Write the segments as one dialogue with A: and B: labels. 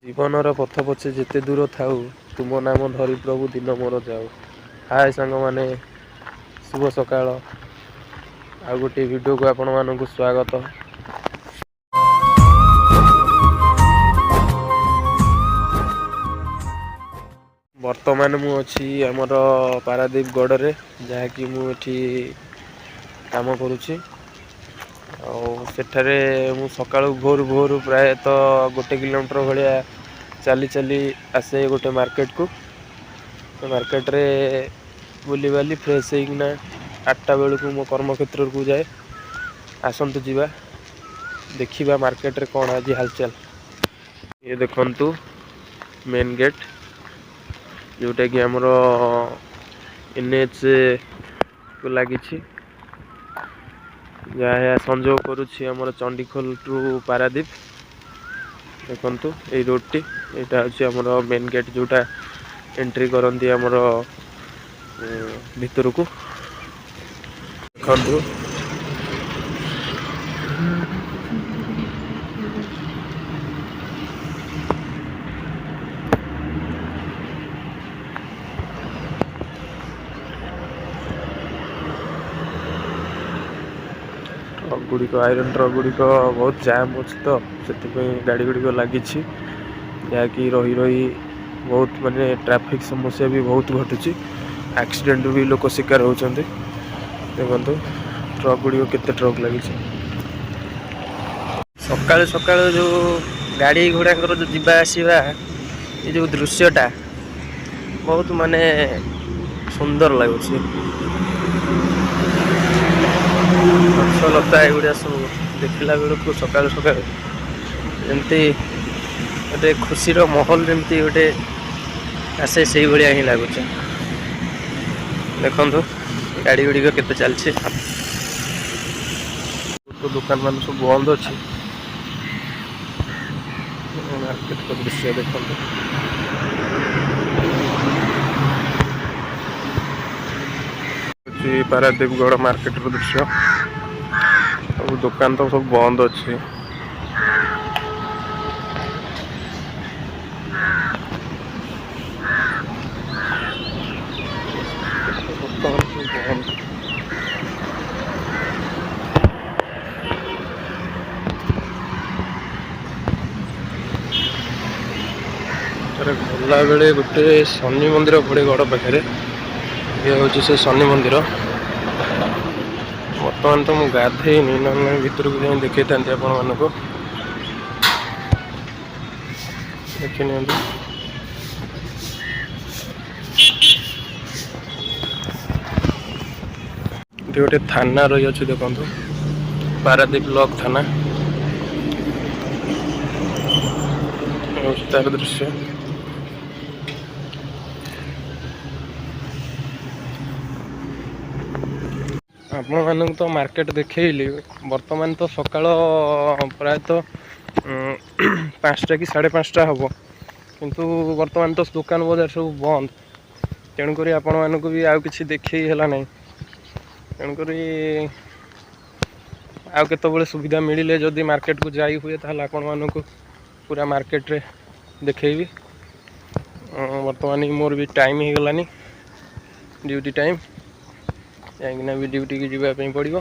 A: ଜୀବନର ପଥ ପଛେ ଯେତେ ଦୂର ଥାଉ, ତୁମ ନାମ ଧରି ପ୍ରଭୁ ଦିନ ମୋର ଯାଉ। ହାଏ ସାଙ୍ଗମାନେ, ଶୁଭ ସକାଳ। ଆଉ ଗୋଟିଏ ଭିଡ଼ିଓକୁ ଆପଣମାନଙ୍କୁ ସ୍ୱାଗତ। ବର୍ତ୍ତମାନ ମୁଁ ଅଛି ଆମର ପାରାଦ୍ୱୀପ ଗଡ଼ରେ, ଯାହାକି ମୁଁ ଏଠି କାମ କରୁଛି। ଆଉ ସେଠାରେ ମୁଁ ସକାଳୁ ଭୋରୁ ଭୋରୁ ପ୍ରାୟତଃ 1 କିଲୋମିଟର ଭଳିଆ ଚାଲି ଚାଲି ଆସେ ଗୋଟେ ମାର୍କେଟକୁ। ସେ ମାର୍କେଟରେ ବୁଲିବାଲି ଫ୍ରେଶ୍ ହେଇକିନା 8ଟା ବେଳକୁ ମୋ କର୍ମକ୍ଷେତ୍ରକୁ ଯାଏ। ଆସନ୍ତୁ ଯିବା, ଦେଖିବା ମାର୍କେଟରେ କ'ଣ ଆଜି ହାଲଚାଲ। ଇଏ ଦେଖନ୍ତୁ ମେନ୍ ଗେଟ୍, ଯେଉଁଟାକି ଆମର ଏନ୍ ଏଚ୍ କୁ ଲାଗିଛି, ଯାହା ସଂଯୋଗ କରୁଛି ଆମର ଚଣ୍ଡିଖୋଲ ଟୁ ପାରାଦ୍ୱୀପ। ଦେଖନ୍ତୁ ଏଇ ରୋଡ଼ଟି, ଏଇଟା ହେଉଛି ଆମର ମେନ୍ ଗେଟ୍, ଯେଉଁଟା ଏଣ୍ଟ୍ରି କରନ୍ତି ଆମର ଭିତରକୁ। ଦେଖନ୍ତୁ, ଟ୍ରକ୍ ଗୁଡ଼ିକ, ଆଇରନ୍ ଟ୍ରକ୍ ଗୁଡ଼ିକ ବହୁତ ଜାମ୍ ଅଛି ତ ସେଥିପାଇଁ ଗାଡ଼ି ଗୁଡ଼ିକ ଲାଗିଛି, ଯାହାକି ରହି ରହି ବହୁତ ମାନେ ଟ୍ରାଫିକ୍ ସମସ୍ୟା ବି ବହୁତ ଘଟୁଛି, ଆକ୍ସିଡେଣ୍ଟ ବି ଲୋକ ଶିକାର ହେଉଛନ୍ତି। ଦେଖନ୍ତୁ ଟ୍ରକ୍ ଗୁଡ଼ିକ, କେତେ ଟ୍ରକ୍ ଲାଗିଛି। ସକାଳୁ ସକାଳୁ ଯେଉଁ ଗାଡ଼ି ଘୋଡ଼ାଙ୍କର ଯେଉଁ ଯିବା ଆସିବା, ଏ ଯେଉଁ ଦୃଶ୍ୟଟା ବହୁତ ମାନେ ସୁନ୍ଦର ଲାଗୁଛି। ଗଛ ଲତା ଏଗୁଡ଼ା ସବୁ ଦେଖିଲା ବେଳକୁ ସକାଳୁ ସକାଳୁ ଯେମିତି ଗୋଟେ ଖୁସିର ମହଲ ଯେମିତି ଗୋଟେ ଆସେ, ସେଇଭଳିଆ ହିଁ ଲାଗୁଛି। ଦେଖନ୍ତୁ ଗାଡ଼ି ଗୁଡ଼ିକ କେତେ ଚାଲିଛି। ଦୋକାନ ମାନ ସବୁ ବନ୍ଦ ଅଛି। ମାର୍କେଟର ଦୃଶ୍ୟ ଦେଖନ୍ତୁ। ହେଉଛି ପାରାଦ୍ୱୀପଗଡ଼ ମାର୍କେଟର ଦୃଶ୍ୟ। ସବୁ ଦୋକାନ ତ ସବୁ ବନ୍ଦ ଅଛି। ବର୍ତ୍ତମାନ ସବୁ ବନ୍ଦ। ଥରେ ଗଲାବେଳେ ଗୋଟେ ଶନି ମନ୍ଦିର ପଡ଼େ ଗଡ଼ ପାଖରେ। ଇଏ ହେଉଛି ସେ ଶନି ମନ୍ଦିର। ବର୍ତ୍ତମାନ ତ ମୁଁ ଗାଧେଇନି, ନହେଲେ ଭିତରକୁ ଯାଇ ଦେଖେଇଥାନ୍ତି ଆପଣମାନଙ୍କୁ। ଦେଖି ନିଅନ୍ତୁ। ଏଠି ଗୋଟେ ଥାନା ରହିଅଛି, ଦେଖନ୍ତୁ, ପାରାଦୀପ ବ୍ଲକ ଥାନା ହେଉଛି ତାର ଦୃଶ୍ୟ। ଆପଣମାନଙ୍କୁ ତ ମାର୍କେଟ ଦେଖେଇଲି। ବର୍ତ୍ତମାନ ତ ସକାଳ ପ୍ରାୟତଃ 5ଟା କି 5:30 ହେବ, କିନ୍ତୁ ବର୍ତ୍ତମାନ ତ ଦୋକାନ ବଜାର ସବୁ ବନ୍ଦ। ତେଣୁକରି ଆପଣମାନଙ୍କୁ ବି ଆଉ କିଛି ଦେଖେଇ ହେଲା ନାହିଁ। ତେଣୁକରି ଆଉ କେତେବେଳେ ସୁବିଧା ମିଳିଲେ ଯଦି ମାର୍କେଟକୁ ଯାଇ ହୁଏ, ତାହେଲେ ଆପଣମାନଙ୍କୁ ପୁରା ମାର୍କେଟରେ ଦେଖେଇବି। ବର୍ତ୍ତମାନ ମୋର ବି ଟାଇମ୍ ହେଇଗଲାନି, ଡ୍ୟୁଟି ଟାଇମ୍। କାହିଁକିନା ବି ଡ୍ୟୁଟିକି ଯିବା ପାଇଁ ପଡ଼ିବ,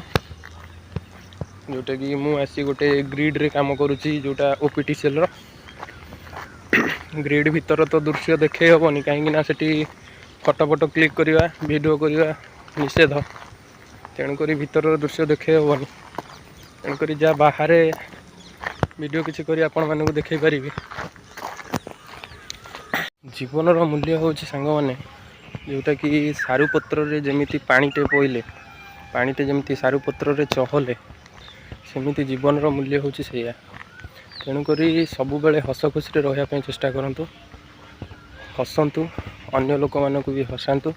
A: ଯେଉଁଟାକି ମୁଁ ଆସି ଗୋଟେ ଗ୍ରିଡ଼୍ରେ କାମ କରୁଛି, ଯେଉଁଟା ଓପିଟିସିଏଲ୍ର। ଗ୍ରିଡ଼୍ ଭିତର ତ ଦୃଶ୍ୟ ଦେଖେଇ ହେବନି, କାହିଁକିନା ସେଠି ଫଟୋ ଫଟୋ କ୍ଲିକ୍ କରିବା, ଭିଡ଼ିଓ କରିବା ନିଷେଧ। ତେଣୁକରି ଭିତରର ଦୃଶ୍ୟ ଦେଖେଇ ହେବନି। ତେଣୁକରି ଯାହା ବାହାରେ ଭିଡ଼ିଓ କିଛି କରି ଆପଣମାନଙ୍କୁ ଦେଖେଇ ପାରିବି। ଜୀବନର ମୂଲ୍ୟ ହେଉଛି ସାଙ୍ଗମାନେ, ଯେଉଁଟାକି ସାରୁ ପତ୍ରରେ ଯେମିତି ପାଣିଟେ ପଇଲେ, ପାଣିଟେ ଯେମିତି ସାରୁ ପତ୍ରରେ ଚହଲେ, ସେମିତି ଜୀବନର ମୂଲ୍ୟ ହେଉଛି ସେଇଆ। ତେଣୁକରି ସବୁବେଳେ ହସ ଖୁସିରେ ରହିବା ପାଇଁ ଚେଷ୍ଟା କରନ୍ତୁ। ହସନ୍ତୁ, ଅନ୍ୟ ଲୋକମାନଙ୍କୁ ବି ହସାନ୍ତୁ।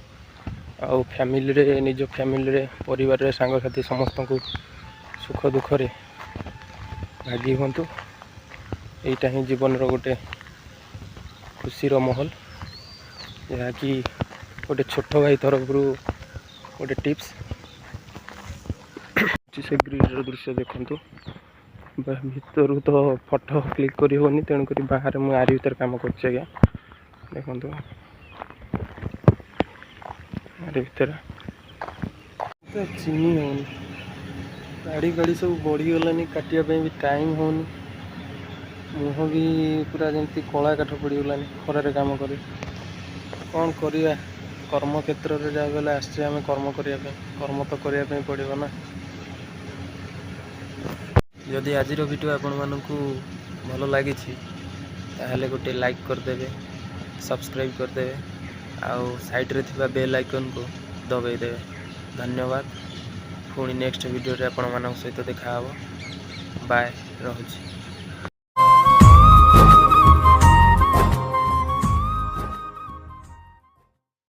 A: ଆଉ ଫ୍ୟାମିଲିରେ, ନିଜ ଫ୍ୟାମିଲିରେ, ପରିବାରରେ, ସାଙ୍ଗସାଥି ସମସ୍ତଙ୍କୁ ସୁଖ ଦୁଃଖରେ ଭାଗି ହୁଅନ୍ତୁ। ଏଇଟା ହିଁ ଜୀବନର ଗୋଟେ ଖୁସିର ମହଲ, ଯାହାକି ଗୋଟେ ଛୋଟ ଭାଇ ତରଫରୁ ଗୋଟେ ଟିପ୍ସ। ସେ ଗ୍ରିଡ଼ର ଦୃଶ୍ୟ ଦେଖନ୍ତୁ। ଭିତରୁ ତ ଫଟୋ କ୍ଲିକ୍ କରି ହେଉନି, ତେଣୁକରି ବାହାରେ ମୁଁ ଆରି ଭିତରେ କାମ କରୁଛି ଆଜ୍ଞା। ଦେଖନ୍ତୁ, ଆରି ଭିତରେ ତ ଚିହ୍ନି ହେଉନି। ଗାଡ଼ି ଗାଡ଼ି ସବୁ ବଢ଼ିଗଲାନି, କାଟିବା ପାଇଁ ବି ଟାଇମ୍ ହେଉନି। ମୁହଁ ବି ପୁରା ଯେମିତି କଳା କାଠ ପଡ଼ିଗଲାନି ଖରାରେ କାମ କରି। କ'ଣ କରିବା, କର୍ମକ୍ଷେତ୍ରରେ ଯାହା ଗଲେ ଆସିଛେ ଆମେ କର୍ମ କରିବା ପାଇଁ, କର୍ମ ତ କରିବା ପାଇଁ ପଡ଼ିବ ନା। ଯଦି ଆଜିର ଭିଡ଼ିଓ ଆପଣମାନଙ୍କୁ ଭଲ ଲାଗିଛି, ତାହେଲେ ଗୋଟେ ଲାଇକ୍ କରିଦେବେ, ସବସ୍କ୍ରାଇବ୍ କରିଦେବେ ଆଉ ସାଇଡ଼୍ରେ ଥିବା ବେଲ୍ ଆଇକନ୍କୁ ଦବାଇ ଦେବେ। ଧନ୍ୟବାଦ। ପୁଣି ନେକ୍ସଟ ଭିଡ଼ିଓରେ ଆପଣମାନଙ୍କ ସହିତ ଦେଖାହେବ। ବାଏ, ରହୁଛି।